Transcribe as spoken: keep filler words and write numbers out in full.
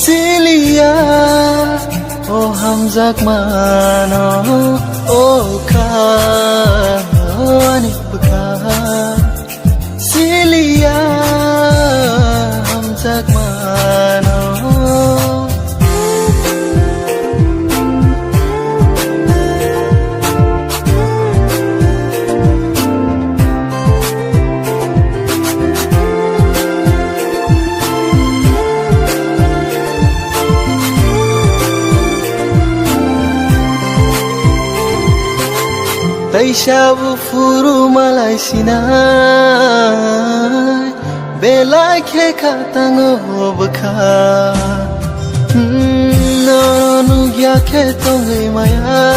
Siliya, o hamjakmano, o kha, o ani bwkha. Siliya, hamjakmano. Teisa buphuru malai sinai, belai khe kha tango bwkha. Hmm, nono nukya khe tongwi maya.